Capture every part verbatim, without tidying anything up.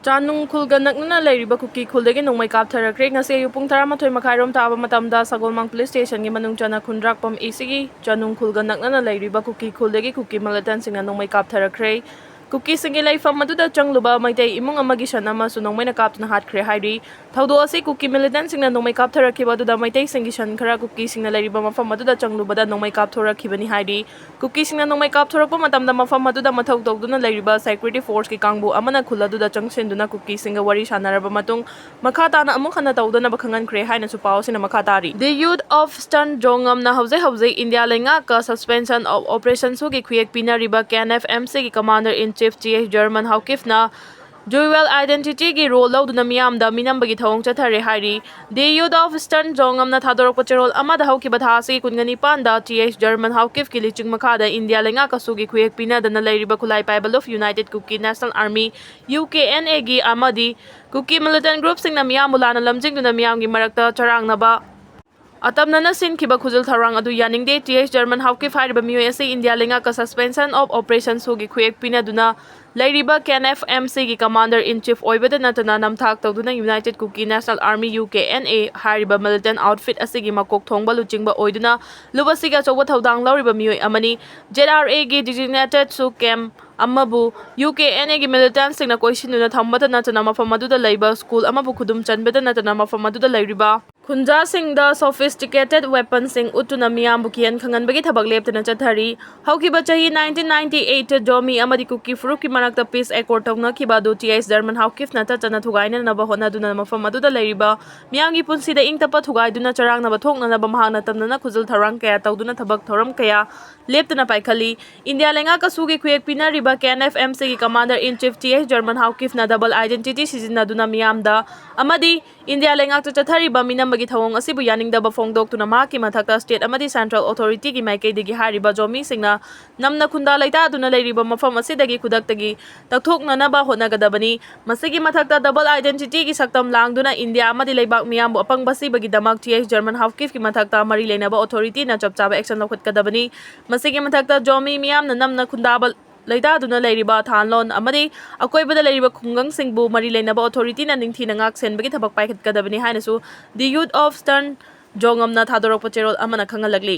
ꯆꯥꯅꯨꯡ ꯈꯨꯜꯒ ꯅꯛꯅꯅ ꯂꯩꯔꯤꯕ ꯀꯨꯀꯤ ꯈꯨꯜꯗꯒꯤ ꯅꯣꯡꯃꯩ ꯀꯥꯞꯊꯔꯛꯈ꯭ꯔꯦ꯫ ꯉꯁꯤ ꯑꯌꯨꯛ ꯄꯨꯡ ꯇꯔꯥꯃꯥꯊꯣꯏ ꯃꯈꯥꯏꯔꯣꯝ ꯇꯥꯕ ꯃꯇꯝꯗ ꯁꯒꯣꯜꯃꯥꯡ ꯄꯨꯂꯤꯁ ꯁ꯭ꯇꯦꯁꯟꯒꯤ ꯃꯅꯨꯡ ꯆꯟꯅ ꯈꯨꯟꯗ꯭ꯔꯥꯛꯄꯝ ꯑꯦ ꯁꯤꯒꯤ ꯆꯥꯅꯨꯡ ꯈꯨꯜꯒ ꯅꯛꯅꯅ ꯂꯩꯔꯤꯕ ꯀꯨꯀꯤ ꯈꯨꯜꯗꯒꯤ ꯀꯨꯀꯤ ꯃꯤꯂꯤꯇꯦꯟꯁꯤꯡꯅ ꯅꯣꯡꯃꯩ ꯀꯥꯞꯊꯔꯛꯈ꯭ꯔꯦ꯫ ꯀꯨꯀꯤꯁꯤꯡꯒꯤ ꯂꯩꯐꯝ ꯑꯗꯨꯗ ꯆꯪꯂꯨꯕ ꯃꯩꯇꯩ ꯏꯃꯨꯡ ꯑꯃꯒꯤ ꯁꯟ ꯑꯃꯁꯨ ꯅꯣꯡꯃꯩꯅ ꯀꯥꯞꯇꯨꯅ ꯍꯥꯠꯈ꯭ꯔꯦ ꯍꯥꯏꯔꯤ꯫ ꯊꯧꯗꯣꯛ ꯑꯁꯤ ꯀꯨꯀꯤ ꯃꯤꯂꯤꯇꯦꯟꯁꯤꯡꯅ ꯅꯣꯡꯃꯩ ꯀꯥꯞꯊꯔꯛꯈꯤꯕ ꯑꯗꯨꯗ ꯃꯩꯇꯩꯁꯤꯡꯒꯤ ꯁꯟ ꯈꯔ ꯀꯨꯀꯤꯁꯤꯡꯅ ꯂꯩꯔꯤꯕ ꯃꯐꯝ ꯑꯗꯨꯗ ꯆꯪꯂꯨꯕꯗ ꯅꯣꯡꯃꯩ ꯀꯥꯞꯊꯣꯔꯛꯈꯤꯕꯅꯤ ꯍꯥꯏꯔꯤ꯫ ꯀꯨꯀꯤꯁꯤꯡꯅ ꯅꯣꯡꯃꯩ ꯀꯥꯞꯊꯣꯔꯛꯄ ꯃꯇꯝꯗ ꯃꯐꯝ ꯑꯗꯨꯗ ꯃꯊꯧ ꯇꯧꯗꯨꯅ ꯂꯩꯔꯤꯕ ꯁꯦꯀ꯭ꯌꯨꯔꯤꯇꯤ ꯐꯣꯔꯁꯀꯤ ꯀꯥꯡꯕꯨ ꯑꯃꯅ ꯈꯨꯜ ꯑꯗꯨꯗ ꯆꯪꯁꯤꯟꯗꯨꯅ ꯀꯨꯀꯤꯁꯤꯡꯒ ꯋꯥꯔꯤ ꯁꯥꯟꯅꯔꯕ ꯃꯇꯨꯡ ꯃꯈꯥ ꯇꯥꯅ ꯑꯃꯨꯛ ꯍꯟꯅ ꯇꯧꯗꯅꯕ ꯈꯪꯍꯟꯈ꯭ꯔꯦ ꯍꯥꯏꯅꯁꯨ ꯄꯥꯎ ꯑꯁꯤꯅ ꯃꯈꯥ ꯇꯥꯔꯤ꯫ The Youth of Eastern ꯖꯣꯡꯉꯝꯅ ꯍꯧꯖꯤꯛ ꯍꯧꯖꯤꯛ ꯏꯟꯗꯤꯌꯥ ꯂꯩꯉꯥꯛꯀ Suspension of Operations ꯒꯤ ꯈꯨꯌꯦꯛ ꯄꯤꯅꯔꯤꯕ ꯀꯦ ꯑꯦꯟ ꯑꯦꯐ ꯑꯦꯝ ꯁꯤꯒꯤ Commander in Chief T H Jerman ꯍꯥꯎꯀꯤꯐꯅ dual identity ꯒꯤ role ꯂꯧꯗꯨꯅ ꯃꯤꯌꯥꯝꯗ ꯃꯤꯅꯝꯕꯒꯤ ꯊꯧꯑꯣꯡ ꯆꯠꯊꯔꯦ ꯍꯥꯏꯔꯤ꯫ The Youth of Eastern ꯖꯣꯡꯉꯝꯅ ꯊꯥꯗꯣꯔꯛꯄ ꯆꯦꯔꯣꯜ ꯑꯃꯗ ꯍꯧꯈꯤꯕ ꯊꯥ ꯑꯁꯤꯒꯤ ꯀꯨꯟꯒ ꯅꯤꯄꯥꯟꯗ ꯇꯤ ꯑꯩꯆ ꯖꯔꯃꯟ ꯍꯥꯎꯀꯤꯐꯀꯤ ꯂꯨꯆꯤꯡ ꯃꯈꯥꯗ ꯏꯟꯗꯤꯌꯥ ꯂꯩꯉꯥꯛ ꯑꯁꯨꯒꯤ ꯈꯨꯌꯦꯛ ꯄꯤꯅꯗꯅ ꯂꯩꯔꯤꯕ ꯈꯨꯠꯂꯥꯏ ꯄꯥꯏꯕ Luf United Kuki National Army, U K N A ꯒꯤ ꯑꯃꯗꯤ ꯀꯨꯀꯤ militant group ꯁꯤꯡꯅ ꯃꯤꯌꯥꯝꯕꯨ ꯂꯥꯟꯅ ꯂꯝꯖꯤꯡꯗꯨꯅ ꯃꯤꯌꯥꯝꯒꯤ ꯃꯔꯛꯇ ꯆꯔꯥꯡꯅꯕ ꯑꯇꯝꯅꯅ ꯁꯤꯟꯈꯤꯕ ꯈꯨꯖꯤꯜ ꯊꯧꯔꯥꯡ ꯑꯗꯨ ꯌꯥꯅꯤꯡꯗꯦ꯫ ꯇꯤ ꯑꯩꯆ ꯖꯔꯃꯟ ꯍꯥꯎꯀꯤꯐ ꯍꯥꯏꯔꯤꯕ ꯃꯤꯑꯣꯏ ꯑꯁꯤ ꯏꯟꯗꯤꯌꯥ ꯂꯩꯉꯥꯛꯀ Suspension of Operations ꯒꯤ ꯈꯨꯌꯦꯛ ꯄꯤꯅꯗꯨꯅ ꯂꯩꯔꯤꯕ ꯀꯦ ꯑꯦꯟ ꯑꯦꯐ ꯑꯦꯝ ꯁꯤꯒꯤ Commander in Chief ꯑꯣꯏꯕꯗ ꯅꯠꯇꯅ ꯅꯝꯊꯥꯛ ꯇꯧꯗꯨꯅ United Kuki National Army, U K N A ꯍꯥꯏꯔꯤꯕ militant outfit ꯑꯁꯤꯒꯤ ꯃꯀꯣꯛ ꯊꯣꯡꯕ ꯂꯨꯆꯤꯡꯕ ꯑꯣꯏꯗꯨꯅ ꯂꯨꯞ ꯑꯁꯤꯒꯤ ꯑꯆꯧꯕ ꯊꯧꯗꯥꯡ ꯂꯧꯔꯤꯕ ꯃꯤꯑꯣꯏ ꯑꯃꯅꯤ꯫ ꯖꯦꯗ ꯑꯥꯔ ꯑꯦ ꯒꯤ designated ꯁꯨ ꯀꯦꯝ ꯑꯃꯕꯨ ꯌꯨ ꯀꯦ ꯑꯦꯟ ꯑꯦ ꯒꯤ militant ꯁꯤꯡꯅ ꯀꯣꯏꯁꯤꯟꯗꯨꯅ ꯊꯝꯕꯇ ꯅꯠꯇꯅ ꯃꯐꯝ ꯑꯗꯨꯗ ꯂꯩꯕ ꯁ꯭ꯀꯨꯜ ꯑꯃꯕꯨ ꯈꯨꯗꯨꯝ ꯆꯟꯕꯇ ꯅꯠꯇꯅ ꯃꯐꯝ ꯑꯗꯨꯗ ꯂꯩꯔꯤꯕ ꯈꯨꯟꯖꯥꯁꯤꯡꯗ sophisticated weapon ꯁꯤꯡ ꯎꯠꯇꯨꯅ ꯃꯤꯌꯥꯝꯕꯨ ꯀꯤꯍꯟ ꯈꯪꯍꯟꯕꯒꯤ ꯊꯕꯛ ꯂꯦꯞꯇꯅ ꯆꯠꯊꯔꯤ꯫ ꯍꯧꯈꯤꯕ ꯆꯍꯤ nineteen ninety eight ꯖꯣꯃꯤ ꯑꯃꯗꯤ ꯀꯨꯀꯤ ꯐꯨꯔꯨꯞꯀꯤ ꯃꯔꯛꯇ peace accord ꯇꯧꯅꯈꯤꯕ ꯑꯗꯨ ꯇꯤ ꯑꯩꯆ ꯖꯔꯃꯟ ꯍꯥꯎꯀꯤꯐꯅ ꯇꯠꯇꯅ ꯊꯨꯒꯥꯏꯅꯅꯕ ꯍꯣꯠꯅꯗꯨꯅ ꯃꯐꯝ ꯑꯗꯨꯗ ꯂꯩꯔꯤꯕ ꯃꯤꯌꯥꯝꯒꯤ ꯄꯨꯟꯁꯤꯗ ꯏꯪ ꯇꯞꯄ ꯊꯨꯒꯥꯏꯗꯨꯅ ꯆꯔꯥꯡꯅꯕ ꯊꯣꯛꯅꯅꯕ ꯃꯍꯥꯛꯅ ꯇꯝꯅꯅ ꯈꯨꯖꯤꯜ ꯊꯧꯔꯥꯡ ꯀꯌꯥ ꯇꯧꯗꯨꯅ ꯊꯕꯛ ꯊꯧꯔꯝ ꯀꯌꯥ ꯂꯦꯞꯇꯅ ꯄꯥꯏꯈꯠꯂꯤ꯫ ꯏꯟꯗꯤꯌꯥ ꯂꯩꯉꯥꯛ ꯑꯁꯨꯒꯤ ꯈꯨꯌꯦꯛ ꯄꯤꯅꯔꯤꯕ ꯀꯦ ꯑꯦꯟ ꯑꯦꯐ ꯑꯦꯝ ꯁꯤꯒꯤ Commander in Chief T H Jerman ꯍꯥꯎꯀꯤꯐꯅ double identity ꯁꯤꯖꯤꯟꯅꯗꯨꯅ ꯃꯤꯌꯥꯝꯗ ꯑꯃꯗꯤ ꯏꯟꯗꯤꯌꯥ ꯂꯩꯉꯥꯛꯇ ꯆꯠꯊꯔꯤꯕ ꯃꯤꯅꯝꯕꯒꯤ ꯊꯧꯑꯣꯡ ꯑꯁꯤꯕꯨ ꯌꯥꯅꯤꯡꯗꯕ ꯐꯣꯡꯗꯣꯛꯇꯨꯅ ꯃꯍꯥꯛꯀꯤ ꯃꯊꯛꯇ state ꯑꯃꯗꯤ central authority ꯒꯤ ꯃꯥꯏꯀꯩꯗꯒꯤ ꯍꯥꯏꯔꯤꯕ ꯖꯣꯃꯤꯁꯤꯡꯅ ꯅꯝꯅ ꯈꯨꯟꯗꯥ ꯂꯩꯇꯥꯗꯨꯅ ꯂꯩꯔꯤꯕ ꯃꯐꯝ ꯑꯁꯤꯗꯒꯤ ꯈꯨꯗꯛꯇꯒꯤ ꯇꯛꯊꯣꯛꯅꯅꯕ ꯍꯣꯠꯅꯒꯗꯕꯅꯤ꯫ ꯃꯁꯤꯒꯤ ꯃꯊꯛꯇ double identity ꯒꯤ ꯁꯛꯇꯝ ꯂꯥꯡꯗꯨꯅ ꯏꯟꯗꯤꯌꯥ ꯑꯃꯗꯤ ꯂꯩꯕꯥꯛ ꯃꯤꯌꯥꯝꯕꯨ ꯑꯄꯪꯕ ꯁꯤꯕꯒꯤꯗꯃꯛ ꯇꯤ ꯑꯩꯆ ꯖꯔꯃꯟ ꯍꯥꯎꯀꯤꯐꯀꯤ ꯃꯊꯛꯇ ꯃꯔꯤ ꯂꯩꯅꯕ authority ꯅ ꯆꯞ ꯆꯥꯕ action ꯂꯧꯈꯠꯀꯗꯕꯅꯤ꯫ ꯃꯁꯤꯒꯤ ꯃꯊꯛꯇ ꯖꯣꯃꯤ ꯃꯤꯌꯥꯝꯅ ꯅꯝꯅ ꯈꯨꯟꯗꯥꯕ ꯂꯩꯇꯥꯗꯨꯅ ꯂꯩꯔꯤꯕ ꯊꯥꯟꯂꯣꯟ ꯑꯃꯗꯤ ꯑꯀꯣꯏꯕꯗ ꯂꯩꯔꯤꯕ ꯈꯨꯡꯒꯪꯁꯤꯡꯕꯨ ꯃꯔꯤ ꯂꯩꯅꯕ authority ꯅ ꯅꯤꯡꯊꯤꯅ ꯉꯥꯛ ꯁꯦꯟꯕꯒꯤ ꯊꯕꯛ ꯄꯥꯏꯈꯠꯀꯗꯕꯅꯤ ꯍꯥꯏꯅꯁꯨ The Youth of Stern ꯖꯣꯉꯝꯅ ꯊꯥꯗꯣꯔꯛꯄ ꯆꯦꯔꯣꯜ ꯑꯃꯅ ꯈꯪꯍꯜꯂꯛꯂꯤ꯫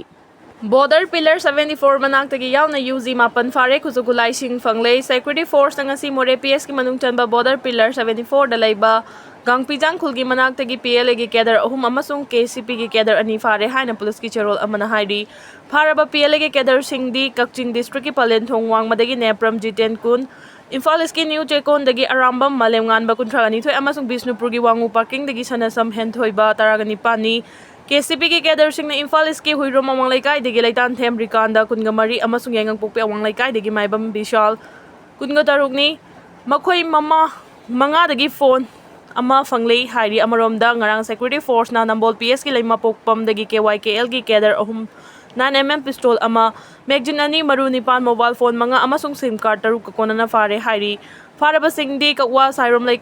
Border Pillar seventy four ꯃꯅꯥꯛꯇꯒꯤ ꯌꯥꯎꯅ U G ꯃꯥꯄꯟ ꯐꯥꯔꯦ, ꯈꯨꯠꯁꯨ ꯈꯨꯠꯂꯥꯏꯁꯤꯡ ꯐꯪꯂꯦ꯫ Security Force ꯅ ꯉꯁꯤ ꯃꯣꯔꯦ P S ꯀꯤ ꯃꯅꯨꯡ ꯆꯟꯕ Border Pillar seventy four ꯗ ꯂꯩꯕ ꯒꯥꯡꯄꯤꯖꯥꯡ ꯈꯨꯜꯒꯤ ꯃꯅꯥꯛꯇꯒꯤ P L A ꯒꯤ cadre ꯑꯍꯨꯝ ꯑꯃꯁꯨꯡ K C P ꯒꯤ cadre ꯑꯅꯤ ꯐꯥꯔꯦ ꯍꯥꯏꯅ ꯄꯨꯂꯤꯁꯀꯤ ꯆꯦꯔꯣꯜ ꯑꯃꯅ ꯍꯥꯏꯔꯤ꯫ ꯐꯥꯔꯕ P L A ꯒꯤ cadre ꯁꯤꯡꯗꯤ ꯀꯛꯆꯤꯡ district ꯀꯤ ꯄꯂꯦꯟꯊꯣꯡ ꯋꯥꯡꯃꯗꯒꯤ ꯅꯦꯄ꯭ꯔꯝ ꯖꯤꯇꯦꯟ ꯀꯨꯟ, ꯏꯝꯐꯥꯜ East ꯀꯤ ꯅ꯭ꯌꯨ ꯆꯦꯛꯀꯣꯟꯗꯒꯤ ꯑꯔꯥꯝꯕꯝ ꯃꯥꯂꯦꯝꯉꯥꯟꯕ ꯀꯨꯟꯊ꯭ꯔꯥ ꯅꯤꯊꯣꯏ ꯑꯃꯁꯨꯡ ꯕꯤꯁꯅꯨꯄꯨꯔꯒꯤ ꯋꯥꯡꯉꯨ parking ꯗꯒꯤ ꯁꯅꯁꯝ ꯍꯦꯟꯊꯣꯏꯕ ꯇꯔꯥꯒ ꯅꯤꯄꯥꯟꯅꯤ꯫ K C P ꯒꯤ cadre ꯁꯤꯡꯅ ꯏꯝꯐꯥꯜ East ꯀꯤ ꯍꯨꯏꯔꯣꯝ ꯑꯋꯥꯡ ꯂꯩꯀꯥꯏꯗꯒꯤ ꯂꯩꯇꯥꯟꯊꯦꯝ ꯔꯤꯀꯥꯟꯗ ꯀꯨꯟꯒ ꯃꯔꯤ ꯑꯃꯁꯨꯡ ꯌꯥꯏꯉꯪꯄꯣꯛꯄꯤ ꯑꯋꯥꯡ ꯂꯩꯀꯥꯏꯗꯒꯤ ꯃꯥꯏꯕꯝ ꯕꯤꯁꯥꯜ ꯀꯨꯟꯒ ꯇꯔꯨꯛꯅꯤ꯫ ꯃꯈꯣꯏ ꯃꯃꯥ ꯃꯉꯥꯗꯒꯤ phone ꯑꯃ ꯐꯪꯂꯦ ꯍꯥꯏꯔꯤ꯫ ꯑꯃꯔꯣꯝꯗ, ꯉꯔꯥꯡ Security Force ꯅ ꯅꯝꯕꯣꯜ P S ꯀꯤ ꯂꯩꯃꯄꯣꯛꯄꯝꯗꯒꯤ K Y K L ꯒꯤ cadre ꯑꯍꯨꯝ, nine M M pistol ꯑꯃ, magazine ꯑꯅꯤ, ꯃꯔꯨ ꯅꯤꯄꯥꯟ, mobile phone ꯃꯉꯥ ꯑꯃꯁꯨꯡ SIM card ꯇꯔꯨꯛꯀ ꯀꯣꯟꯅꯅ ꯐꯥꯔꯦ ꯍꯥꯏꯔꯤ꯫ ꯐꯥꯔꯕꯁꯤꯡꯗꯤ ꯀꯛꯋꯥ ꯁꯥꯏꯔꯣꯝ ꯂꯩ-,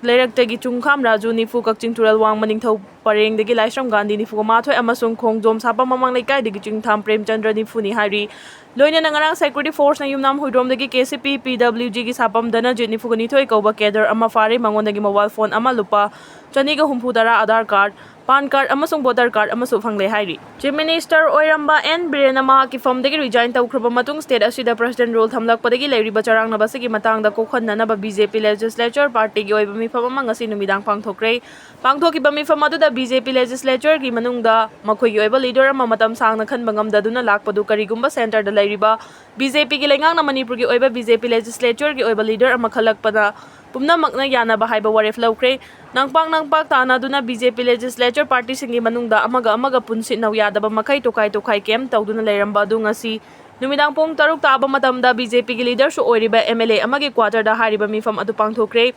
ꯂꯩꯔꯛꯇꯒꯤ ꯆꯨꯡꯈꯥꯝ ꯔꯥꯖꯨ ꯅꯤꯐꯨ, ꯀꯛꯆꯤꯡ ꯇꯨꯔꯦꯜ ꯋꯥꯡꯃ ꯅꯤꯡꯊꯧ ꯄꯔꯦꯡꯗꯒꯤ ꯂꯥꯏꯁ꯭ꯔꯝ ꯒꯥꯟꯙꯤ ꯅꯤꯐꯨ ꯃꯉꯥ ꯑꯃꯁꯨꯡ ꯈꯣꯡꯖꯣꯝ ꯁꯥꯄꯝ ꯃꯃꯥꯡ ꯂꯩꯀꯥꯏꯗꯒꯤ ꯆꯤꯡꯊꯥꯝ ꯄ꯭ꯔꯦꯝꯆꯟꯗ꯭ꯔ ꯅꯤꯐꯨꯅꯤ ꯍꯥꯏꯔꯤ꯫ ꯂꯣꯏꯅꯅ ꯉꯔꯥꯡ Security Force ꯅ ꯌꯨꯝꯅꯥꯝ ꯍꯨꯏꯗ꯭ꯔꯣꯝꯗꯒꯤ K C P P W G ꯒꯤ ꯁꯥꯄꯝ ꯙꯅꯖꯤꯠ ꯅꯤꯐꯨꯒ ꯅꯤꯊꯣꯏ ꯀꯧꯕ cadre ꯑꯃ ꯐꯥꯔꯦ꯫ ꯃꯉꯣꯟꯗꯒꯤ mobile phone ꯑꯃ, ꯂꯨꯄꯥ ꯆꯅꯤꯒ ꯍꯨꯝꯐꯨ ꯇꯔꯥ, Aadhaar card, PAN card ꯑꯃꯁꯨꯡ voter card ꯑꯃꯁꯨ ꯐꯪꯂꯦ ꯍꯥꯏꯔꯤ꯫ Chief Minister ꯑꯣꯏꯔꯝꯕ N ꯕꯤꯔꯦꯟꯅ ꯃꯍꯥꯛꯀꯤ ꯐꯝꯗꯒꯤ resign ꯇꯧꯈ꯭ꯔꯕ ꯃꯇꯨꯡ state ꯑꯁꯤꯗ President rule ꯊꯝꯂꯛꯄꯗꯒꯤ ꯂꯩꯔꯤꯕ ꯆꯔꯥꯡꯅꯕ ꯑꯁꯤꯒꯤ ꯃꯇꯥꯡꯗ ꯀꯣꯛꯍꯟꯅꯅꯕ B J P legislature party ꯒꯤ ꯑꯣꯏꯕ ꯃꯤꯐꯝ ꯑꯃ ꯉꯁꯤ ꯅꯨꯃꯤꯗꯥꯡ ꯄꯥꯡꯊꯣꯛꯈ꯭ꯔꯦ꯫ ꯄꯥꯡꯊꯣꯛꯈꯤꯕ ꯃꯤꯐꯝ ꯑꯗꯨꯗ B J P legislature ꯒꯤ ꯃꯅꯨꯡꯗ ꯃꯈꯣꯏꯒꯤ ꯑꯣꯏꯕ leader ꯑꯃ ꯃꯇꯝ ꯁꯥꯡꯅ ꯈꯟꯕ ꯉꯝꯗꯗꯨꯅ ꯂꯥꯛꯄꯗꯨ ꯀꯔꯤꯒꯨꯝꯕ centre ꯗ ꯂꯩꯔꯤꯕ B J P ꯒꯤ ꯂꯩꯉꯥꯛꯅ ꯃꯅꯤꯄꯨꯔꯒꯤ ꯑꯣꯏꯕ B J P legislature ꯒꯤ ꯑꯣꯏꯕ leader ꯑꯃ ꯈꯜꯂꯛꯄꯗ ꯄꯨꯝꯅꯃꯛꯅ ꯌꯥꯅꯕ ꯍꯥꯏꯕ ꯋꯥꯔꯦꯞ ꯂꯧꯈ꯭ꯔꯦ꯫ ꯅꯪꯄꯥꯛ ꯅꯪꯄꯥꯛ ꯇꯥꯟꯅꯗꯨꯅ B J P legislature party ꯁꯤꯡꯒꯤ ꯃꯅꯨꯡꯗ ꯑꯃꯒ ꯑꯃꯒ ꯄꯨꯟꯁꯤꯠꯅꯧ ꯌꯥꯗꯕ ꯃꯈꯩ ꯇꯣꯈꯥꯏ ꯇꯣꯈꯥꯏ camp ꯇꯧꯗꯨꯅ ꯂꯩꯔꯝꯕ ꯑꯗꯨ ꯉꯁꯤ ꯅꯨꯃꯤꯗꯥꯡ ꯄꯨꯡ ꯇꯔꯨꯛ ꯇꯥꯕ ꯃꯇꯝꯗ B J P ꯒꯤ leader ꯁꯨ ꯑꯣꯏꯔꯤꯕ M L A ꯑꯃꯒꯤ quarter ꯗ ꯍꯥꯏꯔꯤꯕ ꯃꯤꯐꯝ ꯑꯗꯨ ꯄꯥꯡꯊꯣꯛꯈ꯭ꯔꯦ꯫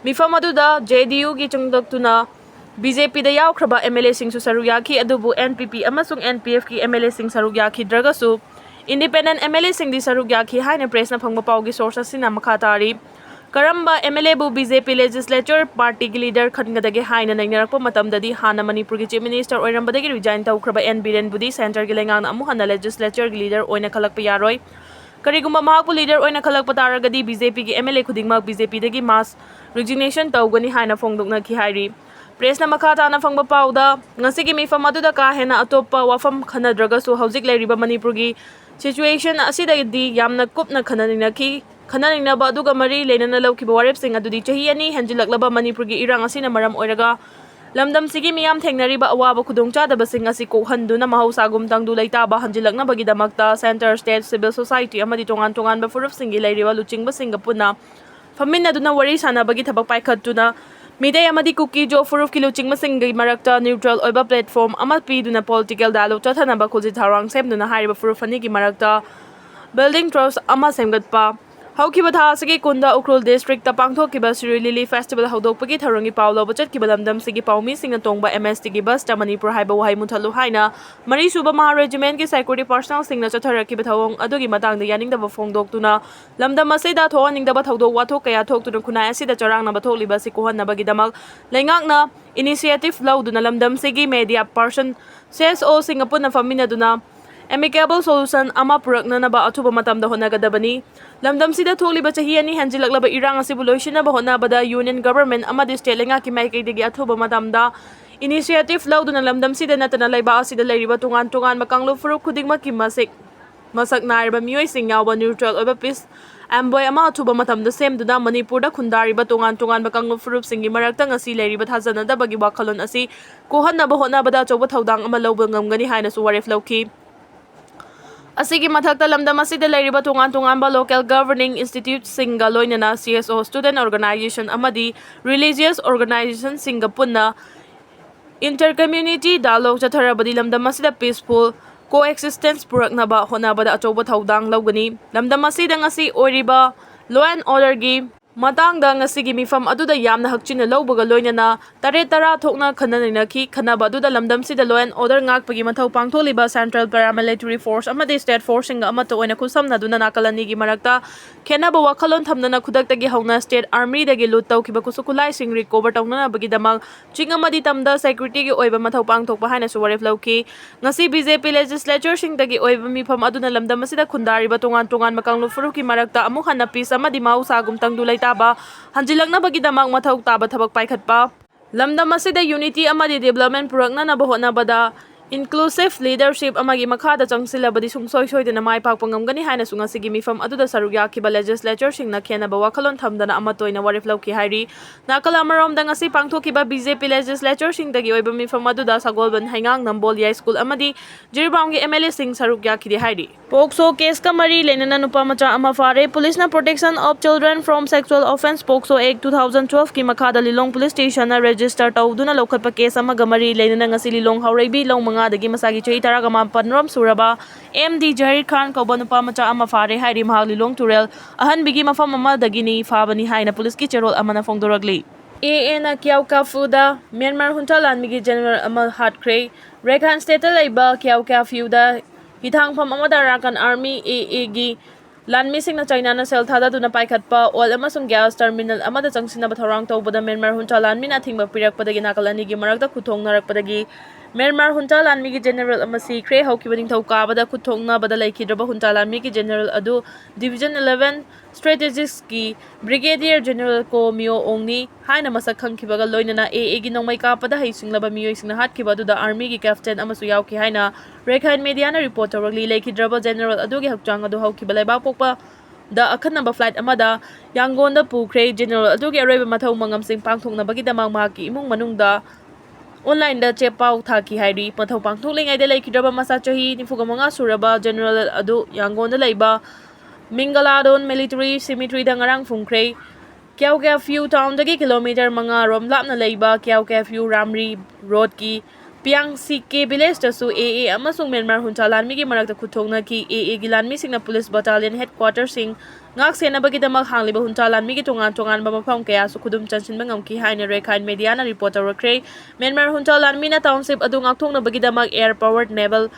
ꯃꯤꯐꯝ ꯑꯗꯨꯗ J D U ꯒꯤ ꯆꯪꯂꯛꯇꯨꯅ B J P the ꯌꯥꯎꯈ꯭ꯔꯕ M L A ꯁꯤꯡꯁꯨ ꯁꯔꯨꯛ ꯌꯥꯈꯤ, ꯑꯗꯨꯕꯨ N P P ꯑꯃꯁꯨꯡ N P F ꯀꯤ M L A ꯁꯤꯡ ꯁꯔꯨꯛ ꯌꯥꯈꯤꯗ꯭ꯔꯒꯁꯨ, independent M L A ꯁꯤꯡꯗꯤ ꯁꯔꯨꯛ ꯌꯥꯈꯤ ꯍꯥꯏꯅ press ꯅ ꯐꯪꯕ ꯄꯥꯎꯒꯤ source ꯑꯁꯤꯅ ꯃꯈꯥ ꯇꯥꯔꯤ꯫ ꯀꯔꯝꯕ M L A ꯕꯨ B J P legislature party ꯒꯤ leader ꯈꯟꯒꯗꯒꯦ ꯍꯥꯏꯅ ꯅꯩꯅꯔꯛꯄ ꯃꯇꯝꯗꯗꯤ, ꯍꯥꯟꯅ ꯃꯅꯤꯄꯨꯔꯒꯤ Chief Minister ꯑꯣꯏꯔꯝꯕꯗꯒꯤ resign ꯇꯧꯈ꯭ꯔꯕ N ꯕꯤꯔꯦꯟꯕꯨꯗꯤ centre ꯒꯤ ꯂꯩꯉꯥꯛꯅ ꯑꯃꯨꯛ ꯍꯟꯅ legislature ꯒꯤ leader ꯑꯣꯏꯅ ꯈꯜꯂꯛꯄ ꯌꯥꯔꯣꯏ꯫ ꯀꯔꯤꯒꯨꯝꯕ ꯃꯍꯥꯛꯄꯨ leader ꯑꯣꯏꯅ ꯈꯜꯂꯛꯄ ꯇꯥꯔꯒꯗꯤ BJPꯒꯤ MLA ꯈꯨꯗꯤꯡꯃꯛ BJPꯗꯒꯤ mass resignation ꯇꯧꯒꯅꯤ ꯍꯥꯏꯅ ꯐꯣꯡꯗꯣꯛꯅꯈꯤ ꯍꯥꯏꯔꯤ꯫ Pressꯅ ꯃꯈꯥ ꯇꯥꯅ ꯐꯪꯕ ꯄꯥꯎꯗ, ꯉꯁꯤꯒꯤ ꯃꯤꯐꯝ ꯑꯗꯨꯗ ꯀꯥ ꯍꯦꯟꯅ ꯑꯇꯣꯞꯄ ꯋꯥꯐꯝ ꯈꯟꯅꯗ꯭ꯔꯒꯁꯨ ꯍꯧꯖꯤꯛ ꯂꯩꯔꯤꯕ ꯃꯅꯤꯄꯨꯔꯒꯤ situation ꯑꯁꯤꯗꯒꯤ ꯌꯥꯝꯅ ꯀꯨꯞꯅ ꯈꯟꯅꯅꯤꯡꯅꯈꯤ꯫ ꯈꯟꯅꯅꯤꯡꯅꯕ ꯑꯗꯨꯒ ꯃꯔꯤ ꯂꯩꯅꯅ ꯂꯧꯈꯤꯕ ꯋꯥꯔꯦꯞꯁꯤꯡ ꯑꯗꯨꯗꯤ ꯆꯍꯤ ꯑꯅꯤ ꯍꯦꯟꯖꯤꯜꯂꯛꯂꯕ ꯃꯅꯤꯄꯨꯔꯒꯤ ꯏꯔꯥꯡ ꯑꯁꯤꯅ ꯃꯔꯝ ꯑꯣꯏꯔꯒ ꯂꯝꯗꯝꯁꯤꯒꯤ ꯃꯤꯌꯥꯝ ꯊꯦꯡꯅꯔꯤꯕ ꯑꯋꯥꯕ ꯈꯨꯗꯣꯡꯆꯥꯗꯕꯁꯤꯡ ꯑꯁꯤ ꯀꯣꯛꯍꯟꯗꯨꯅ ꯃꯍꯧꯁꯥꯒꯨꯝ ꯇꯪꯗꯨ ꯂꯩꯇꯥꯕ ꯍꯟꯖꯤꯜꯂꯛꯅꯕꯒꯤꯗꯃꯛꯇ Centre, State, Civil Society ꯑꯃꯗꯤ ꯇꯣꯉꯥꯟ ꯇꯣꯉꯥꯟꯕ ꯐꯨꯔꯨꯞꯁꯤꯡꯒꯤ ꯂꯩꯔꯤꯕ ꯂꯨꯆꯤꯡꯕꯁꯤꯡꯒ ꯄꯨꯟꯅ ꯐꯝꯃꯤꯟꯅꯗꯨꯅ ꯋꯥꯔꯤ ꯁꯥꯅꯕꯒꯤ ꯊꯕꯛ ꯄꯥꯏꯈꯠꯇꯨꯅ ꯃꯤꯇꯩ ꯑꯃꯗꯤ ꯀꯨꯀꯤ ꯖꯣ ꯐꯨꯔꯨꯞꯀꯤ ꯂꯨꯆꯤꯡꯕꯁꯤꯡꯒꯤ ꯃꯔꯛꯇ neutral ꯑꯣꯏꯕ platform ꯑꯃ ꯄꯤꯗꯨꯅ political dialogue ꯆꯠꯊꯅꯕ ꯈꯨꯖꯤꯟ ꯊꯧꯔꯥꯡ ꯁꯦꯝꯗꯨꯅ ꯍꯥꯏꯔꯤꯕ ꯐꯨꯔꯨꯞ ꯑꯅꯤꯒꯤ ꯃꯔꯛꯇ building trust ꯑꯃ ꯁꯦꯝꯒꯠꯄ꯫ ꯍꯧꯈꯤꯕ ꯊꯥ ꯑꯁꯤꯒꯤ ꯀꯨꯟꯗ ꯎꯈ꯭ꯔꯨꯜ districtꯇ ꯄꯥꯡꯊꯣꯛꯈꯤꯕ ꯁꯤꯔꯣꯏ ꯂꯤꯂꯤ festival ꯍꯧꯗꯣꯛꯄꯒꯤ ꯊꯧꯔꯝꯒꯤ ꯄꯥꯎ ꯂꯧꯕ ꯆꯠꯈꯤꯕ ꯂꯝꯗꯝꯁꯤꯒꯤ ꯄꯥꯎꯃꯤꯁꯤꯡꯅ ꯇꯣꯡꯕ MSTꯒꯤ busꯇ ꯃꯅꯤꯄꯨꯔ ꯍꯥꯏꯕ ꯋꯥꯍꯩ ꯃꯨꯊꯠꯂꯨ ꯍꯥꯏꯅ ꯃꯔꯤ ꯁꯨꯕ ꯃꯍꯥ regimentꯀꯤ security personnelꯁꯤꯡꯅ ꯆꯠꯊꯔꯛꯈꯤꯕ ꯊꯧꯑꯣꯡ ꯑꯗꯨꯒꯤ ꯃꯇꯥꯡꯗ ꯌꯥꯅꯤꯡꯗꯕ ꯐꯣꯡꯗꯣꯛꯇꯨꯅ ꯂꯝꯗꯝ ꯑꯁꯤꯗ ꯊꯣꯛꯍꯟꯅꯤꯡꯗꯕ ꯊꯧꯗꯣꯛ ꯋꯥꯊꯣꯛ ꯀꯌꯥ ꯊꯣꯛꯇꯨꯅ ꯈꯨꯟꯅꯥꯏ ꯑꯁꯤꯗ ꯆꯔꯥꯡꯅꯕ ꯊꯣꯛꯂꯤꯕ ꯑꯁꯤ ꯀꯣꯛꯍꯟꯅꯕꯒꯤꯗꯃꯛ ꯂꯩꯉꯥꯛꯅ initiative ꯂꯧꯗꯨꯅ ꯂꯝꯗꯝꯁꯤꯒꯤ media person, CSOꯁꯤꯡꯒ ꯄꯨꯟꯅ ꯐꯝꯃꯤꯟꯅꯗꯨꯅ amicable solution ꯑꯃ ꯄꯨꯔꯛꯅꯅꯕ ꯑꯊꯨꯕ ꯃꯇꯝꯗ ꯍꯣꯠꯅꯒꯗꯕꯅꯤ꯫ ꯂꯝꯗꯝꯁꯤꯗ ꯊꯣꯛꯂꯤꯕ ꯆꯍꯤ ꯑꯅꯤ ꯍꯦꯟꯖꯤꯜꯂꯛꯂꯕ ꯏꯔꯥꯡ ꯑꯁꯤꯕꯨ ꯂꯣꯏꯁꯤꯟꯅꯕ ꯍꯣꯠꯅꯕꯗ union government ꯑꯃꯗꯤ state ꯂꯩꯉꯥꯛꯀꯤ ꯃꯥꯏꯀꯩꯗꯒꯤ ꯑꯊꯨꯕ ꯃꯇꯝꯗ initiative ꯂꯧꯗꯨꯅ ꯂꯝꯗꯝꯁꯤꯗ ꯅꯠꯇꯅ ꯂꯩꯕꯥꯛ ꯑꯁꯤꯗ ꯂꯩꯔꯤꯕ ꯇꯣꯉꯥꯟ ꯇꯣꯉꯥꯟꯕ ꯀꯥꯡꯂꯨꯞ ꯐꯨꯔꯨꯞ ꯈꯨꯗꯤꯡꯃꯛꯀꯤ ꯃꯁꯤꯡ ꯃꯁꯛ ꯅꯥꯏꯔꯕ ꯃꯤꯑꯣꯏꯁꯤꯡ ꯌꯥꯎꯕ neutral ꯑꯣꯏꯕ peace envoy ꯑꯃ ꯑꯊꯨꯕ ꯃꯇꯝꯗ ꯁꯦꯝꯗꯨꯅ ꯃꯅꯤꯄꯨꯔꯗ ꯈꯨꯟꯗꯥꯔꯤꯕ ꯇꯣꯉꯥꯟ ꯇꯣꯉꯥꯟꯕ ꯀꯥꯡꯂꯨꯞ ꯐꯨꯔꯨꯞꯁꯤꯡꯒꯤ ꯃꯔꯛꯇ ꯉꯁꯤ ꯂꯩꯔꯤꯕ ꯊꯥꯖꯅꯗꯕꯒꯤ ꯋꯥꯈꯜꯂꯣꯟ ꯑꯁꯤ ꯀꯣꯛꯍꯟꯅꯕ ꯍꯣꯠꯅꯕꯗ ꯑꯆꯧꯕ ꯊꯧꯗꯥꯡ ꯑꯃ ꯂꯧꯕ ꯉꯝꯒꯅꯤ ꯍꯥꯏꯅꯁꯨ ꯋꯥꯔꯦꯞ ꯂꯧꯈꯤ꯫ ꯑꯁꯤꯒꯤ ꯃꯊꯛꯇ ꯂꯝꯗꯝ ꯑꯁꯤꯗ ꯂꯩꯔꯤꯕ ꯇꯣꯉꯥꯟ ꯇꯣꯉꯥꯟꯕ local governing instituteꯁꯤꯡꯒ ꯂꯣꯏꯅꯅ CSO, student organisation ꯑꯃꯗꯤ religious organisationꯁꯤꯡꯒ ꯄꯨꯟꯅ inter community dialogue ꯆꯠꯊꯔꯕꯗꯤ ꯂꯝꯗꯝ ꯑꯁꯤꯗ peaceful coexistence ꯄꯨꯔꯛꯅꯕ ꯍꯣꯠꯅꯕꯗ ꯑꯆꯧꯕ ꯊꯧꯗꯥꯡ ꯂꯧꯒꯅꯤ꯫ ꯂꯝꯗꯝ ꯑꯁꯤꯗ ꯉꯁꯤ ꯑꯣꯏꯔꯤꯕ law and orderꯒꯤ ꯃꯇꯥꯡꯗ ꯉꯁꯤꯒꯤ ꯃꯤꯐꯝ ꯑꯗꯨꯗ ꯌꯥꯝꯅ ꯍꯛꯆꯤꯟꯅ ꯂꯧꯕꯒ ꯂꯣꯏꯅꯅ ꯇꯔꯦꯠ ꯇꯔꯥ ꯊꯣꯛꯅ ꯈꯟꯅ ꯅꯩꯅꯈꯤ꯫ ꯈꯟꯅꯕ ꯑꯗꯨꯗ ꯂꯝꯗꯝꯁꯤꯗ law and order ꯉꯥꯛꯄꯒꯤ ꯃꯊꯧ ꯄꯥꯡꯊꯣꯛꯂꯤꯕ Central Paramilitary Force ꯑꯃꯗꯤ State Forceꯁꯤꯡꯒ ꯑꯃꯠꯇ ꯑꯣꯏꯅ ꯈꯨꯠꯁꯝꯅꯗꯨꯅ ꯅꯥꯀꯜ ꯑꯅꯤꯒꯤ ꯃꯔꯛꯇ ꯈꯦꯟꯅꯕ ꯋꯥꯈꯜꯂꯣꯟ ꯊꯝꯗꯅ ꯈꯨꯗꯛꯇꯒꯤ ꯍꯧꯅ State Armyꯗꯒꯤ loot ꯇꯧꯈꯤꯕ ꯈꯨꯠꯁꯨ ꯈꯨꯠꯂꯥꯏꯁꯤꯡ recover ꯇꯧꯅꯅꯕꯒꯤꯗꯃꯛ ꯆꯤꯡ ꯑꯃꯗꯤ ꯇꯝꯗ securityꯒꯤ ꯑꯣꯏꯕ ꯃꯊꯧ ꯄꯥꯡꯊꯣꯛꯄ ꯍꯥꯏꯅꯁꯨ ꯋꯥꯔꯦꯞ ꯂꯧꯈꯤ꯫ ꯉꯁꯤ BJP legislatureꯁꯤꯡꯗꯒꯤ ꯑꯣꯏꯕ ꯃꯤꯐꯝ ꯑꯗꯨꯅ ꯂꯝꯗꯝ ꯑꯁꯤꯗ ꯈꯨꯟꯗꯥꯔꯤꯕ ꯇꯣꯉꯥꯟ ꯇꯣꯉꯥꯟꯕ ꯀꯥꯡꯂꯨꯞ ꯐꯨꯔꯨꯞꯀꯤ ꯃꯔꯛꯇ ꯑꯃꯨꯛ ꯍꯟꯅ peace ꯑꯃꯗꯤ ꯃꯍꯧꯁꯥꯒꯨꯝ ꯇꯪꯗꯨ ꯂꯩꯇꯥꯕ ꯍꯟꯖꯤꯜꯂꯛꯅꯕꯒꯤꯗꯃꯛ ꯃꯊꯧ ꯇꯥꯕ ꯊꯕꯛ ꯄꯥꯏꯈꯠꯄ, ꯂꯝꯗꯝ ꯑꯁꯤꯗ unity ꯑꯃꯗꯤ development ꯄꯨꯔꯛꯅꯅꯕ ꯍꯣꯠꯅꯕꯗ inclusive leadership ꯑꯃꯒꯤ ꯃꯈꯥꯗ ꯆꯪꯁꯤꯜꯂꯕꯗꯤ ꯁꯨꯡꯁꯣꯏ ꯁꯣꯏꯗꯅ ꯃꯥꯏ ꯄꯥꯛꯄ ꯉꯝꯒꯅꯤ ꯍꯥꯏꯅꯁꯨ ꯉꯁꯤꯒꯤ ꯃꯤꯐꯝ ꯑꯗꯨꯗ ꯁꯔꯨꯛ ꯌꯥꯈꯤꯕ legislatureꯁꯤꯡꯅ ꯈꯦꯟꯅꯕ ꯋꯥꯈꯜꯂꯣꯟ ꯊꯝꯗꯅ ꯑꯃꯠꯇ ꯑꯣꯏꯅ ꯋꯥꯔꯦꯞ ꯂꯧꯈꯤ ꯍꯥꯏꯔꯤ꯫ ꯅꯥꯀꯜ ꯑꯃꯔꯣꯝꯗ ꯉꯁꯤ ꯄꯥꯡꯊꯣꯛꯈꯤꯕ BJP legislatureꯁꯤꯡꯗꯒꯤ ꯑꯣꯏꯕ ꯃꯤꯐꯝ ꯑꯗꯨꯗ ꯁꯒꯣꯜꯕꯟ, ꯍꯩꯉꯥꯡ, ꯅꯝꯕꯣꯜ, ꯌꯥꯏꯁ꯭ꯀꯨꯜ ꯑꯃꯗꯤ ꯖꯤꯔꯤꯕꯥꯝꯒꯤ MLAꯁꯤꯡ ꯁꯔꯨꯛ ꯌꯥꯈꯤꯗꯦ ꯍꯥꯏꯔꯤ꯫ POCSO caseꯀ ꯃꯔꯤ ꯂꯩꯅꯅ ꯅꯨꯄꯥ ꯃꯆꯥ ꯑꯃ ꯐꯥꯔꯦ꯫ Policeꯅ Protection of Children from Sexual Offence, POCSO Act two thousand twelveꯀꯤ ꯃꯈꯥꯗ ꯂꯤꯂꯣꯡ police stationꯅ register ꯇꯧꯗꯨꯅ ꯂꯧꯈꯠꯄ case ꯑꯃꯒ ꯃꯔꯤ ꯂꯩꯅꯅ ꯉꯁꯤ ꯂꯤꯂꯣꯡ ꯍꯥꯎꯔꯩꯕꯤ ꯂꯧ ꯃꯉꯥꯗꯒꯤ ꯃꯁꯥꯒꯤ ꯆꯍꯤ ꯇꯔꯥꯒ ꯃꯥꯄꯟꯔꯣꯝ ꯁꯨꯔꯕ MD ꯖꯍꯤꯔ ꯈꯥꯟ ꯀꯧꯕ ꯅꯨꯄꯥ ꯃꯆꯥ ꯑꯃ ꯐꯥꯔꯦ ꯍꯥꯏꯔꯤ꯫ ꯃꯍꯥꯛ ꯂꯤꯂꯣꯡ ꯇꯨꯔꯦꯜ ꯑꯍꯟꯕꯤꯒꯤ ꯃꯐꯝ ꯑꯃꯗꯒꯤꯅꯤ ꯐꯥꯕꯅꯤ ꯍꯥꯏꯅ policeꯀꯤ ꯆꯦꯔꯣꯜ ꯑꯃꯅ ꯐꯣꯡꯗꯣꯔꯛꯂꯤ꯫ AAꯅ ꯀ꯭ꯌꯥꯎ ꯀ꯭ꯌꯥꯐꯨꯗ ꯃ꯭ꯌꯥꯟꯃꯥꯔ ꯍꯨꯟꯊ ꯂꯥꯟꯃꯤꯒꯤ general ꯑꯃ ꯍꯥꯠꯈ꯭ꯔꯦ꯫ ꯔꯦꯈꯥꯏꯟ stateꯇ ꯂꯩꯕ ꯀ꯭ꯌꯥꯎ ꯀ꯭ꯌꯥꯐ꯭ꯌꯨꯗ ꯍꯤꯊꯥꯡꯐꯝ ꯑꯃꯗ Arakan Army, AAꯒꯤ ꯂꯥꯟꯃꯤꯁꯤꯡꯅ ꯆꯩꯅꯥꯅ ꯁꯦꯜ ꯊꯥꯗꯗꯨꯅ ꯄꯥꯏꯈꯠꯄ oil ꯑꯃꯁꯨꯡ gas terminal ꯑꯃꯗ ꯆꯪꯁꯤꯟꯅꯕ ꯊꯧꯔꯥꯡ ꯇꯧꯕꯗ ꯃ꯭ꯌꯥꯟꯃꯥꯔ ꯍꯨꯟꯊ ꯂꯥꯟꯃꯤꯅ ꯑꯊꯤꯡꯕ ꯄꯤꯔꯛꯄꯗꯒꯤ ꯅꯥꯀꯜ ꯑꯅꯤꯒꯤ ꯃꯔꯛꯇ ꯈꯨꯠꯊꯣꯡꯅꯔꯛꯄꯗꯒꯤ ꯃ꯭ꯌꯥꯟꯃꯥꯔ ꯍꯨꯟꯊ ꯂꯥꯟꯃꯤꯒꯤ general ꯑꯃ ꯁꯤꯈ꯭ꯔꯦ꯫ ꯍꯧꯈꯤꯕ ꯅꯤꯡꯊꯧꯀꯥꯕꯗ ꯈꯨꯠꯊꯣꯡꯅꯕꯗ ꯂꯩꯈꯤꯗ꯭ꯔꯕ ꯍꯨꯟꯊ ꯂꯥꯟꯃꯤꯒꯤ general ꯑꯗꯨ Division eleven Strategicsꯀꯤ Brigadier General ꯀꯣ ꯃꯤꯌꯣ ꯑꯣꯡꯅꯤ ꯍꯥꯏꯅ ꯃꯁꯛ ꯈꯪꯈꯤꯕꯒ ꯂꯣꯏꯅꯅ AAꯒꯤ ꯅꯣꯡꯃꯩ ꯀꯥꯞꯄꯗ ꯍꯩꯁꯤꯡꯂꯕ ꯃꯤꯑꯣꯏꯁꯤꯡꯅ ꯍꯥꯠꯈꯤꯕ ꯑꯗꯨꯗ Armyꯒꯤ captain ꯑꯃꯁꯨ ꯌꯥꯎꯈꯤ ꯍꯥꯏꯅ ꯔꯦꯈꯥꯏꯟ mediaꯅ report ꯇꯧꯔꯛꯂꯤ꯫ ꯂꯩꯈꯤꯗ꯭ꯔꯕ general ꯑꯗꯨꯒꯤ ꯍꯛꯆꯥꯡ ꯑꯗꯨ ꯍꯧꯈꯤꯕ ꯂꯩꯕꯥꯛꯄꯣꯛꯄꯗ ꯑꯈꯟꯅꯕ flight ꯑꯃꯗ ꯌꯥꯡꯒꯣꯟꯗ ꯄꯨꯈ꯭ꯔꯦ꯫ General ꯑꯗꯨꯒꯤ ꯑꯔꯣꯏꯕ ꯃꯊꯧ ꯃꯉꯝꯁꯤꯡ ꯄꯥꯡꯊꯣꯛꯅꯕꯒꯤꯗꯃꯛ ꯃꯍꯥꯛꯀꯤ ꯏꯃꯨꯡ ꯃꯅꯨꯡꯗ onlineꯗ ꯆꯦ ꯄꯥꯎ ꯊꯥꯈꯤ ꯍꯥꯏꯔꯤ꯫ ꯃꯊꯧ ꯄꯥꯡꯊꯣꯛꯂꯤꯉꯩꯗ ꯂꯩꯈꯤꯗ꯭ꯔꯕ ꯃꯁꯥ ꯆꯍꯤ ꯅꯤꯐꯨꯒ ꯃꯉꯥ ꯁꯨꯔꯕ general ꯑꯗꯨ ꯌꯥꯡꯒꯣꯟꯗ ꯂꯩꯕ ꯃꯤꯡꯒꯂꯥꯗꯣꯟ military cemeteryꯗ ꯉꯔꯥꯡ ꯐꯨꯝꯈ꯭ꯔꯦ꯫ ꯀ꯭ꯌꯥꯎ ꯀ꯭ꯌꯥꯐ꯭ꯌꯨ townꯗꯒꯤ kilometre ꯃꯉꯥ ꯔꯣꯝ ꯂꯥꯞꯅ ꯂꯩꯕ ꯀ꯭ꯌꯥꯎ ꯀ꯭ꯌꯥꯐ꯭ꯌꯨ ꯔꯥꯝꯔꯤ roadꯀꯤ ꯄꯤꯌꯥꯡꯁꯤꯀꯦ ꯚꯤꯂꯦꯖꯇꯁꯨ ꯑꯦ ꯑꯦ ꯑꯃꯁꯨꯡ ꯃ꯭ꯌꯥꯟꯃꯥꯔ ꯍꯨꯟꯆꯥ ꯂꯥꯟꯃꯤꯒꯤ ꯃꯔꯛꯇ ꯈꯨꯠꯊꯣꯛꯅꯈꯤ꯫ ꯑꯦ ꯑꯦꯒꯤ ꯂꯥꯟꯃꯤꯁꯤꯡꯅ ꯄꯨꯂꯤꯁ ꯕꯇꯥꯂꯤꯌꯟ ꯍꯦꯗꯀ꯭ꯋꯥꯇꯔꯁꯤꯡ ꯉꯥꯛ ꯁꯦꯟꯅꯕꯒꯤꯗꯃꯛ ꯍꯥꯡꯂꯤꯕ ꯍꯨꯟꯆꯥ ꯂꯥꯟꯃꯤꯒꯤ ꯇꯣꯉꯥꯟ ꯇꯣꯉꯥꯟꯕ ꯃꯐꯝ ꯀꯌꯥꯁꯨ ꯈꯨꯗꯨꯝ ꯆꯟꯁꯤꯟꯕ ꯉꯝꯈꯤ ꯍꯥꯏꯅ ꯔꯦꯈꯥꯏꯟ ꯃꯦꯗꯤꯌꯥꯅ ꯔꯤꯄꯣꯔꯠ ꯇꯧꯔꯛꯈ꯭ꯔꯦ꯫ ꯃ꯭ꯌꯥꯟꯃꯥꯔ ꯍꯨꯟꯆꯥ ꯂꯥꯟꯃꯤꯅ ꯇꯥꯎꯟꯁꯤꯞ ꯑꯗꯨ ꯉꯥꯛꯊꯣꯛꯅꯕꯒꯤꯗꯃꯛ ꯑꯦꯌꯔ ꯄꯥꯋꯔ ꯅꯦꯚꯜ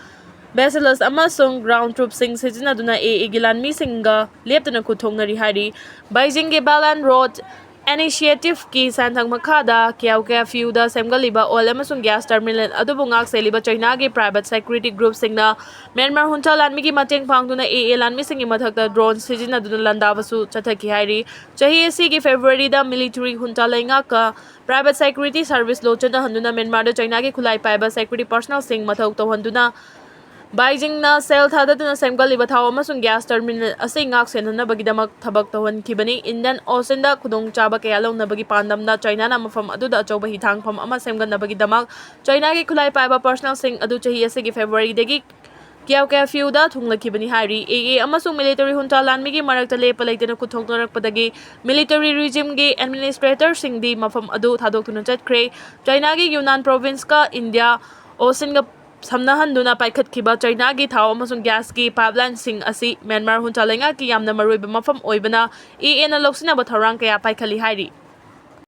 ꯚꯦꯁꯦꯂꯁ ꯑꯃꯁꯨꯡ ꯒ꯭ꯔꯥꯎꯟ ꯇ꯭ꯔꯨꯞꯁꯤꯡ ꯁꯤꯖꯤꯟꯅꯗꯨꯅ ꯑꯦ ꯑꯦꯒꯤ ꯂꯥꯟꯃꯤꯁꯤꯡꯒ ꯂꯦꯞꯇꯅ ꯈꯨꯠꯊꯣꯛꯅꯔꯤ ꯍꯥꯏꯔꯤ꯫ ꯕꯩꯖꯤꯡꯒꯤ ꯕꯦꯜ ꯑꯦꯟ ꯔꯣꯗ ꯏꯅꯤꯁꯤꯌꯦꯇꯤꯚꯀꯤ ꯁꯦꯟꯊꯪ ꯃꯈꯥꯗ ꯀ꯭ꯌꯥꯎ ꯀ꯭ꯌꯥ ꯐ꯭ꯌꯨꯗ ꯁꯦꯝꯒꯠꯂꯤꯕ ꯑꯣꯏꯜ ꯑꯃꯁꯨꯡ ꯒ꯭ꯌꯥꯁ ꯇꯔꯃꯤꯅꯦꯜ ꯑꯗꯨꯕꯨ ꯉꯥꯛ ꯁꯦꯜꯂꯤꯕ ꯆꯩꯅꯥꯒꯤ ꯄ꯭ꯔꯥꯏꯚꯦꯠ ꯁꯦꯀ꯭ꯌꯨꯔꯤꯇꯤ ꯒ꯭ꯔꯨꯞꯁꯤꯡꯅ ꯃ꯭ꯌꯥꯟꯃꯥꯔ ꯍꯨꯟꯆꯥ ꯂꯥꯟꯃꯤꯒꯤ ꯃꯇꯦꯡ ꯄꯥꯡꯗꯨꯅ ꯑꯦ ꯑꯦ ꯂꯥꯟꯃꯤꯁꯤꯡꯒꯤ ꯃꯊꯛꯇ ꯗ꯭ꯔꯣꯟ ꯁꯤꯖꯤꯟꯅꯗꯨꯅ ꯂꯥꯟꯗꯥꯕꯁꯨ ꯆꯠꯊꯈꯤ ꯍꯥꯏꯔꯤ꯫ ꯆꯍꯤ ꯑꯁꯤꯒꯤ ꯐꯦꯕ꯭ꯔꯨꯋꯥꯔꯤꯗ ꯃꯤꯂꯤꯇꯔꯤ ꯍꯨꯟꯆꯥ ꯂꯩꯉꯥꯛꯀ ꯄ꯭ꯔꯥꯏꯚꯦꯠ ꯁꯦꯀ꯭ꯌꯨꯔꯤꯇꯤ ꯁꯔꯚꯤꯁ ꯂꯣ ꯆꯠꯅꯍꯟꯗꯨꯅ ꯃ꯭ꯌꯥꯟꯃꯥꯔꯗ ꯆꯩꯅꯥꯒꯤ ꯈꯨꯠꯂꯥꯏ ꯄꯥꯏꯕ ꯁꯦꯀ꯭ꯌꯨꯔꯤꯇꯤ ꯄꯔꯁꯅꯦꯜꯁꯤꯡ ꯃꯊꯧ ꯇꯧꯍꯟꯗꯨꯅ ꯕꯥꯏꯖꯤꯡꯅ ꯁꯦꯜ ꯊꯥꯗꯗꯨꯅ ꯁꯦꯝꯒꯠꯂꯤꯕ ꯊꯥꯎ ꯑꯃꯁꯨꯡ ꯒ꯭ꯌꯥꯁ ꯇꯔꯃꯤꯅꯦꯜ ꯑꯁꯤ ꯉꯥꯛ ꯁꯦꯟꯅꯅꯕꯒꯤꯗꯃꯛ ꯊꯕꯛ ꯇꯧꯍꯟꯈꯤꯕꯅꯤ꯫ ꯏꯟꯗꯤꯌꯟ ꯑꯣꯁꯤꯟꯗ ꯈꯨꯗꯣꯡꯆꯥꯕ ꯀꯌꯥ ꯂꯧꯅꯕꯒꯤ ꯄꯥꯟꯗꯝꯅ ꯆꯥꯏꯅꯥꯅ ꯃꯐꯝ ꯑꯗꯨꯗ ꯑꯆꯧꯕ ꯍꯤꯊꯥꯡꯐꯝ ꯑꯃ ꯁꯦꯝꯒꯠꯅꯕꯒꯤꯗꯃꯛ ꯆꯥꯏꯅꯥꯒꯤ ꯈꯨꯠꯂꯥꯏ ꯄꯥꯏꯕ ꯄꯔꯁꯅꯦꯜꯁꯤꯡ ꯑꯗꯨ ꯆꯍꯤ ꯑꯁꯤꯒꯤ ꯐꯦꯕ꯭ꯔꯨꯋꯥꯔꯤꯗꯒꯤ ꯀ꯭ꯌꯥꯎ ꯀ꯭ꯌꯥ ꯐ꯭ꯌꯨꯗ ꯊꯨꯡꯂꯈꯤꯕꯅꯤ ꯍꯥꯏꯔꯤ꯫ ꯑꯦ ꯑꯦ ꯑꯃꯁꯨꯡ ꯃꯤꯂꯤꯇꯔꯤ ꯍꯨꯟꯆꯥ ꯂꯥꯟꯃꯤꯒꯤ ꯃꯔꯛꯇ ꯂꯦꯞꯄ ꯂꯩꯇꯅ ꯈꯨꯠꯊꯣꯛꯅꯔꯛꯄꯗꯒꯤ ꯃꯤꯂꯤꯇꯔꯤ ꯔꯤꯖꯤꯝꯒꯤ ꯑꯦꯗꯃꯤꯅꯤꯁꯇ꯭ꯔꯦꯇꯔꯁꯤꯡꯗꯤ ꯃꯐꯝ ꯑꯗꯨ ꯊꯥꯗꯣꯛꯇꯨꯅ ꯆꯠꯈ꯭ꯔꯦ꯫ ꯆꯥꯏꯅꯥꯒꯤ ꯌꯨꯅꯥꯟ ꯄ꯭ꯔꯣꯚꯤꯟꯁꯀ ꯏꯟꯗꯤꯌꯥ ꯑꯣꯁꯤꯟꯒ ꯁꯝꯅꯍꯟꯗꯨꯅ ꯄꯥꯏꯈꯠꯈꯤꯕ ꯆꯥꯏꯅꯥꯒꯤ ꯊꯥꯎ ꯑꯃꯁꯨꯡ ꯒ꯭ꯌꯥꯁꯀꯤ ꯄꯥꯏꯞꯂꯥꯏꯟꯁꯤꯡ ꯑꯁꯤ ꯃ꯭ꯌꯥꯟꯃꯥꯔ ꯍꯨꯟꯆꯥ ꯂꯩꯉꯥꯛꯀꯤ ꯌꯥꯝꯅ ꯃꯔꯨꯑꯣꯏꯕ ꯃꯐꯝ ꯑꯣꯏꯕꯅ ꯑꯦ ꯑꯦꯅ ꯂꯧꯁꯤꯟꯅꯕ ꯊꯧꯔꯥꯡ ꯀꯌꯥ ꯄꯥꯏꯈꯠꯂꯤ ꯍꯥꯏꯔꯤ꯫